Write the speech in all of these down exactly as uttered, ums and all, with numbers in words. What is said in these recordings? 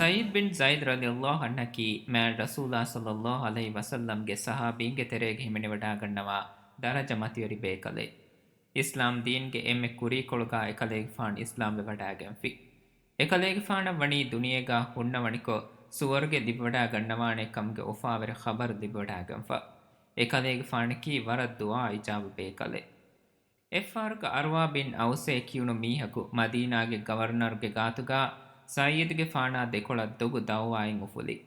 ސަޢީދު ބިން ޒައިދު ރަޟިޔަﷲ ޢަންހަކީ މާތް ރަސޫލާ ޞައްލަﷲ ޢަލައިހި ވަސައްލަމްގެ ޞަޙާބީންގެ ތެރޭގަ ހިމެނިވަޑާގަންނަވާ ދަރަޖަ މަތިވެރި ބޭކަލެއް. އިސްލާމް ދީންގެ އެންމެ ކުރީކޮޅުގާ އެކަލޭގެފާނު އިސްލާމްވެވަޑާގެންފި. އެކަލޭގެފާނަށް ވަނީ ދުނިޔޭގާ ހުންނަވަނިކޮށް ސުވަރުގެ ލިބިވަޑާގަންނަވާނެ ކަމުގެ އުފާވެރި ޚަބަރު ލިބިވަޑާގެންފަ. އެކަލޭގެފާނަކީ ވަރަށް ދުޢާ އިޖާބަ ބޭކަލެއް. އެއްފަހަރަކު އަރުވާ ބިން އައުސޭ ކިޔުނު މީހަކު މަދީނާގެ ގަވަރުނަރުގެ ގާތުގާ ސަޢީދުގެފާނާ ދެކޮޅަށް ދޮގު ދައުވާއެއް އުފުލި.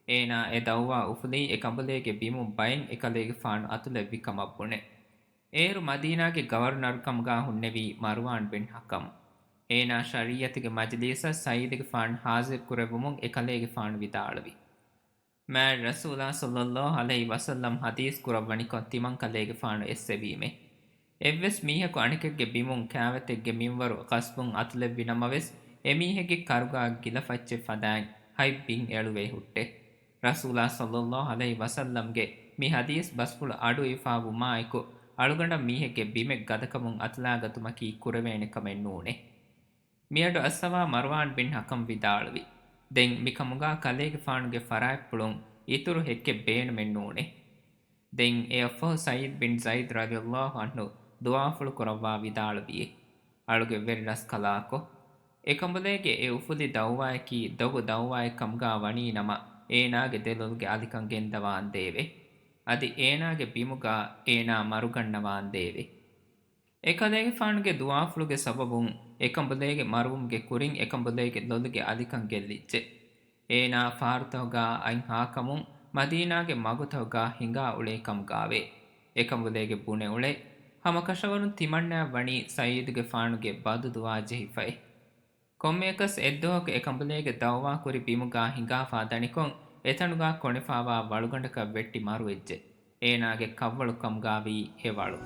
އޭނާ އެ ދައުވާ އުފުލީ އެކަނބުލޭގެ ބިމުން ބައެއް އެކަލޭގެފާނު އަތުލެއްވި ކަމަށް ބުނެ. އޭރު މަދީނާގެ ގަވަރުނަރުކަމުގާ ހުންނެވީ މަރުވާން ބިން ޙަކަމް. އޭނާ ޝަރީޢަތުގެ މަޖިލީސަށް ސަޢީދުގެފާނު ޙާޟިރު ކުރެއްވުމުން އެކަލޭގެފާނު ވިދާޅުވި. މާތް ރަސޫލާ ޞައްލަﷲ ޢަލައިހި ވަސައްލަމް ޙަދީޘް ކުރައްވަނިކޮށް ތިމަންކަލޭގެފާނު އެއްސެވީމޭ. އެއްވެސް މީހަކު އަނެކެއްގެ ބިމުން ކާވެތެއްގެ މިންވަރު ޣަޞްބުން އަތުލެއްވި ނަމަވެސް، އެމީހެއްގެ ކަރުގާ ގިލަފައްޗެއް ފަދައިން ހަތް ބިން އެޅުވޭ ހުއްޓެ. ރަސޫލާ ޞައްލަﷲ ޢަލައިހި ވަސައްލަމްގެ މި ޙަދީޘް ބަސްފުޅު އަޑުއިވިފާވުމާއެކު، އަޅުގަނޑަށް މީހެއްގެ ބިމެއް ގަދަކަމުން އަތުލާގަތުމަކީ ކުރެވޭނެ ކަމެއް ނޫނޭ. މިއަޑު އައްސަވާ މަރުވާން ބިން ޙަކަމް ވިދާޅުވި. ދެން މިކަމުގާ ކަލޭގެފާނުގެ ފަރާތްޕުޅުން އިތުރު ހެއްކެއް ބޭނުމެއް ނޫނޭ. ދެން އެއަށްފަހު ސަޢީދު ބިން ޒައިދު ރަޟިޔަﷲ ޢަންހު ދުޢާފުޅު ކުރައްވާ ވިދާޅުވިއޭ. އަޅުގެ ވެރި ރަސްކަލާކޮ! އެކަނބުލޭގެ އެ އުފުލި ދައުވާއަކީ ދޮގު ދައުވާއެއް ކަމުގާ ވަނީ ނަމަ، އޭނާގެ ދެލޮލުގެ އަލިކަން ގެންދަވާންދޭވެ. އަދި އޭނާގެ ބިމުގާ އޭނާ މަރުގަންނަވާންދޭވެ. އެކަލޭގެފާނުގެ ދުޢާފުޅުގެ ސަބަބުން އެކަނބުލޭގެ މަރުވުމުގެ ކުރިން އެކަނބުލޭގެ ލޮލުގެ އަލިކަން ގެއްލިއްޖެ. އޭނާ ފަހަރުތަކުގާ އަތް ހާކަމުން މަދީނާގެ މަގުތަކުގާ ހިނގާ އުޅޭ ކަމުގާވޭ. އެކަނބުލޭގެ ބުނެ އުޅޭ ހަމަކަށަވަރުން ތިމަންނައަށް ވަނީ ސަޢީދުގެފާނުގެ ބަދުދުޢާ ޖެހިފައި. ކޮންމެއަކަސް އެއްދުވަހަކު އެކަނބުލޭގެ ދައުވާ ކުރި ބިމުގާ ހިނގާފާ ދަނިކޮށް، އެތަނުގާ ކޮނެފާވާ ވަޅުގަނޑަކަށް ވެއްޓި މަރުވެއްޖެ. އޭނާގެ ކަށްވަޅު ކަމުގާވީ ހެވަޅު.